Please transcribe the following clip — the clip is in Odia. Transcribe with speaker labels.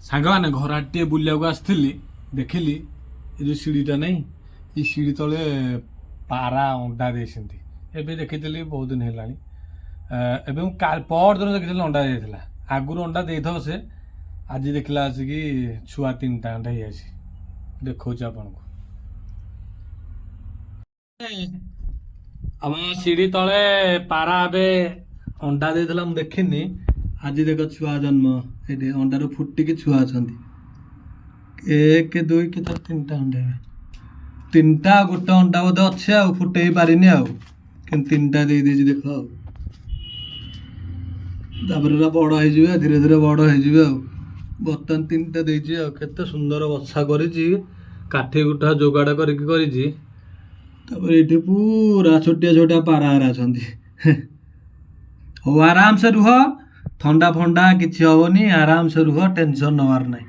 Speaker 1: ସାଙ୍ଗମାନେ, ଘର ଆଡ଼େ ଟିକେ ବୁଲିବାକୁ ଆସିଥିଲି। ଦେଖିଲି ଏ ଯେଉଁ ସିଡ଼ିଟା ନାହିଁ, ଏ ସିଡ଼ି ତଳେ ପାରା ଅଣ୍ଡା ଦେଇଛନ୍ତି। ଏବେ ଦେଖିଥିଲି, ବହୁତ ଦିନ ହେଲାଣି। ଏବେ ମୁଁ ପରଦିନ ଦେଖିଥିଲି, ଅଣ୍ଡା ଦେଇଥିଲା। ଆଗରୁ ଅଣ୍ଡା ଦେଇଥିବ ସେ। ଆଜି ଦେଖିଲା ଆସିକି ଛୁଆ ତିନିଟା ଅଣ୍ଡା ହେଇଯାଇଛି। ଦେଖଉଛି ଆପଣଙ୍କୁ। ଆମ ସିଡ଼ି ତଳେ ପାରା ଏବେ ଅଣ୍ଡା ଦେଇଥିଲା, ମୁଁ ଦେଖିନି। ଆଜି ଦେଖ, ଛୁଆ ଜନ୍ମ। ଏଇଠି ଅଣ୍ଡାରୁ ଫୁଟିକି ଛୁଆ ଅଛନ୍ତି। ଏକ, ଦୁଇ, କେତେ, ତିନିଟା ଅଣ୍ଡା। ଏବେ ତିନିଟା, ଗୋଟେ ଅଣ୍ଡା ବୋଧେ ଅଛି ଆଉ ଫୁଟେଇ ପାରିନି ଆଉ, କିନ୍ତୁ ତିନିଟା ଦେଇ ଦେଇଛି ଦେଖ। ଆଉ ତାପରେ ଏରା ବଡ଼ ହେଇଯିବେ, ଧୀରେ ଧୀରେ ବଡ଼ ହେଇଯିବେ। ଆଉ ବର୍ତ୍ତମାନ ତିନିଟା ଦେଇଛି। ଆଉ କେତେ ସୁନ୍ଦର ବସା କରିଛି, କାଠି କୁଠା ଯୋଗାଡ଼ କରିକି କରିଛି। ତାପରେ ଏଇଠି ପୁରା ଛୋଟିଆ ଛୋଟିଆ ପାରା ଅଛନ୍ତି। ହଉ, ଆରାମସେ ରୁହ, ଥଣ୍ଡା ଫଣ୍ଡା କିଛି ହବନି। ଆରାମସେ ରୁହ, ଟେନସନ୍ ନେବାର ନାହିଁ।